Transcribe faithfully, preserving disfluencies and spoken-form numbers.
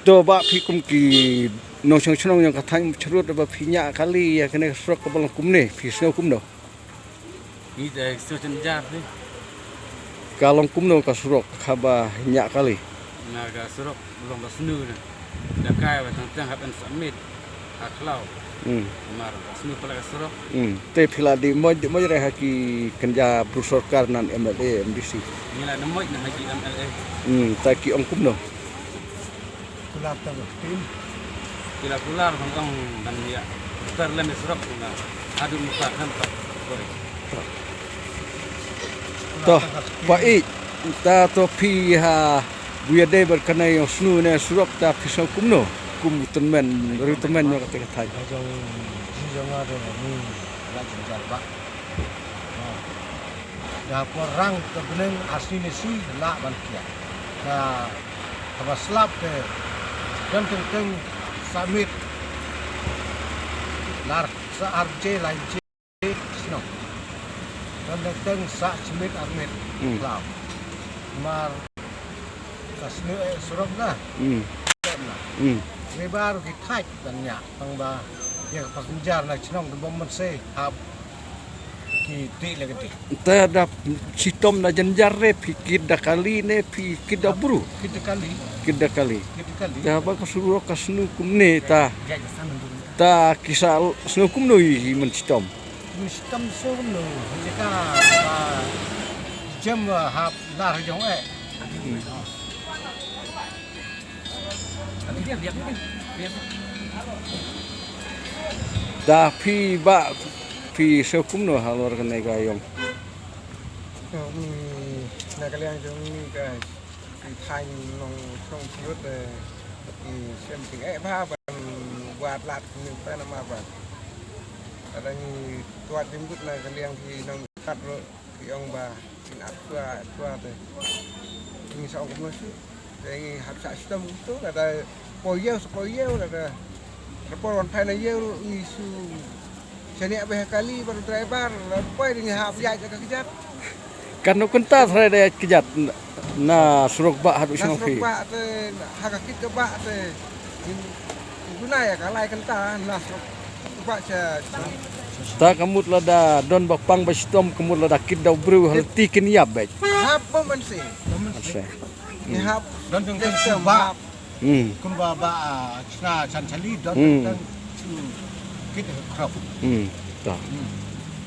To Bah, phi kum ki nongshong shnong jong ka thaiñ Mawshynrut ba phi ñiah kali ïa kane ka surok kaba long kumne, phi sngew kumno? Ngi te shu jynjar hi. Ka long kumno ka surok kaba ñiah kali? Na ka surok long ba sniew na. Da kai ba tang tang hap ban submit ha khlaw. Hmm. Mar ba sniew pala ka surok. Hmm. Te phi la dih moj, dih moj re ha ki kynja bru sorkar nan M L A, M D C? Ngi la dih moj na ha ki M L A. Hmm. Te ki ong kumno? Kular tang tin. Ki la kular ban ong ban ïa putar lem ïa surok na haduh muka kan ta. Sorry. To, Bah, i ta to phi ha bu ïadei bad kane ïong sniew ne surok, ta phi sngew kumno? Kum u tymmen, ri tymmen jong kata ka thaiñ. Jong, jong nga de ni la jynjar Bah. Da por rang ka bneng, ar sngi ne shi lah ban kiar. Da kaba slap te don teng teng sa miet. Lar sa ar je lai je shnong. Don teng teng sa shi miet ar miet. Hmm. Khlaw. Mar ka sniew eh surok na. Hmm. Na. Hmm. Ribar ki thait ban ñiah tang ba ïa ka passenger na shnong te bym mynsiem hap ki dih la ka dih. Te da shitom da jynjar re phi kit da kali ne phi kit da bru? Kit da kali. Kit da kali. Kit da kali. Te ba ka surok ka sniew kumne ta. Jai ka san ndu. Ta ki sa sngew kumno i, i mynshitom? Mynshitom sngew kumno, jaka ba jem, ah, hap lar jong eh. Da phi Bah, phi sngew kumno halor kane ka ïong? Ïong, mm, na ka liang jong ngi ka, ki thaiñ nongshong shnong, eh, ki shem jingeh bha ban wad lad kumne namar ba lada ngi wad jingmut na ka liang ki nongwad ruh ki ong ba kin ap shuwa, ap shuwa te. Ngi sa ong kumno shuh. Te ngi hap shah shitom kumto, lada por ïew, sa por ïew, lada por wan phai na ïew ruh ngi shu shaniah beit ha kali bad u driver, lada poi ngi hap ïaid da ka kjat. Katno kynta tharai da ïaid kjat na surok Bah haduh shnong phi? Na surok Bah te, ha ka kit ka Bah te. Ngi, ngi duna ïa ka lai kynta na surok Bah sha. Ta ka mut lada don ba pang ba shitom, ka mut lada kit da u briew ha lynti kin ïap beit. Hap bym mynsiem. Bym mynsiem. Ngi hap don teng teng shu bah. Hmm. Kumba ba, ah, shna shan shali don teng teng shu kit khop. Hmm. Ta. Hmm.